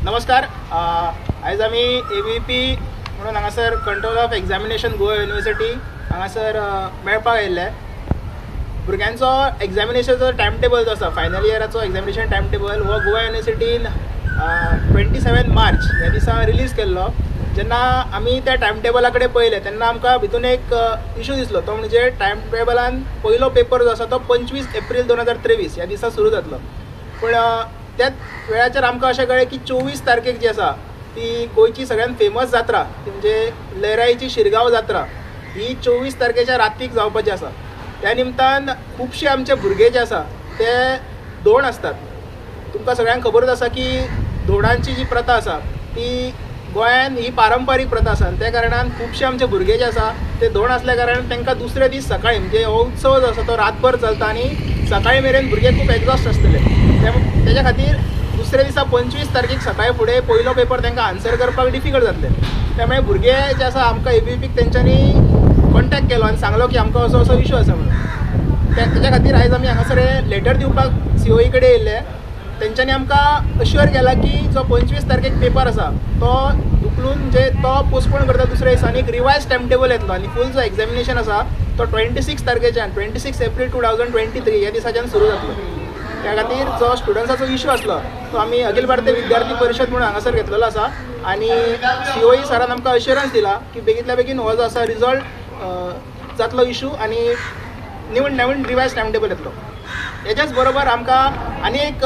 नमस्कार, आयज आमी ABVP म्हणून हांगासर control of examination Goa university हांगासर मेळपाक आयिल्ले. भुरग्यांचो एग्जामिनेशनाचो टायम टेबल जो आसा, फायनल इयराचो एग्जामिनेशन टायम टेबल हो गोवा युनिवर्सिटीन 27 मार्च ह्या दिसा रिलीज केल्लो. जेन्ना आमी त्या टायम टेबला कडेन पळयलें तेन्ना आमकां भितून एक इशू दिसलो, तो म्हणजे टायम टेबलान पयलो पेपर जो आसा तो 25 एप्रील 2023 ह्या दिसा सुरू जातलो. पूण त्याच वेळाचेर आमकां अशें कळ्ळें की 24 तारखेक जी आसा ती गोंयची सगळ्यात फेमस जात्रा, ती म्हणजे लयराईची शिरगांव जात्रा, ही 24 तारखेच्या रातीक जावपाची आसा. त्या निमतान खुबशे आमचे भुरगे जे आसा ते धोण आसतात. तुमकां सगळ्यांक खबरूच आसा की धोणांची जी प्रथा आसा ती गोंयान ही पारंपारीक प्रथा आसा आनी त्या कारणान खुबशे आमचे भुरगे जे आसा ते धोण आसल्या कारणान तांकां दुसरे दीस सकाळी, म्हणजे हो उत्सव जो आसा तो रातभर चलता आनी सकाळी मेरेन भुरगे खूब एग्जॉस्ट आसतले. तेज्या खातीर दुसऱ्या दिसा 25 तारखेक सकाळी फुडें पयलो पेपर तांकां आन्सर करपाक डिफिकल्ट जातलें. त्यामुळे भुरगे जे आसा आमकां ABVPक तेंच्यांनी कॉन्टेक्ट केलो आनी सांगलो की आमकां असो असो इशू आसा म्हणून. तेज्या खातीर आयज आमी हांगासर लेटर दिवपाक COE कडेन येयल्ले. तेंच्यांनी आमकां अश्युअर केला की जो 25 तारखेक पेपर आसा तो धुकलून, म्हणजे तो पोस्टपोन करता दुसऱ्या दिसा आनी एक रिवायज टायम टेबल येतलो आनी फूल जो एग्जामिनेशन आसा तो 26 तारखेच्यान 26 एप्रील 2023 ह्या दिसाच्यान सुरू जातलो. त्या खातीर जो स्टुडंट्साचो इशू आसलो तो आमी अखिल भारतीय विद्यार्थी परिशद म्हणून हांगासर घेतलेलो आसा आनी COE सरान आमकां अश्युरन्स दिला की बेगींतल्या बेगीन हो जो आसा रिजल्ट जातलो इशू आनी नवीन रिवायज टायम टेबल येतलो. हेच्याच बरोबर आमकां आनी एक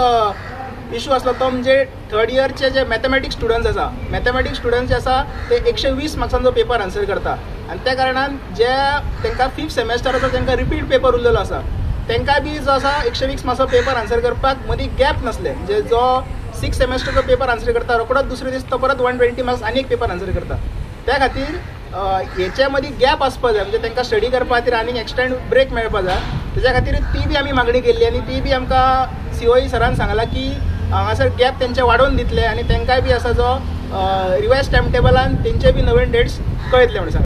इशू आसलो तो म्हणजे थर्ड इयरचे जे मॅथमॅटिक्स स्टुडंट्स आसा, मॅथमॅटिक्स स्टुडंट्स जे आसा ते 120 मार्क्सांचो पेपर आन्सर करता आनी त्या कारणान जे तांकां 5th सेमेस्टराचो तांकां रिपीट पेपर उरलेलो आसा तांकां बी जो आसा 120 मार्क्साचो पेपर आन्सर करपाक मदीं गॅप नासले. म्हणजे जो 6th सेमेस्टरचो पेपर आन्सर करता रोकडोच दुसरे दीस तो परत 120 मार्क्स आनी एक पेपर आन्सर करता. त्या खातीर हेच्या मदीं गॅप आसपा जाय, म्हणजे तांकां स्टडी करपा खातीर आनीक एक्सटेंड ब्रेक मेळपा जाय. तेज्या खातीर ती बी आमी मागणी केल्ली आनी ती बी आमकां COE सरान सांगला की हांगासर गॅप तेंचे वाडोवन दितले आनी तांकांय बी आसा जो रिवायज टायम टेबलान तेंचे बी नवीन डेट्स कळयतले म्हणून सांगला.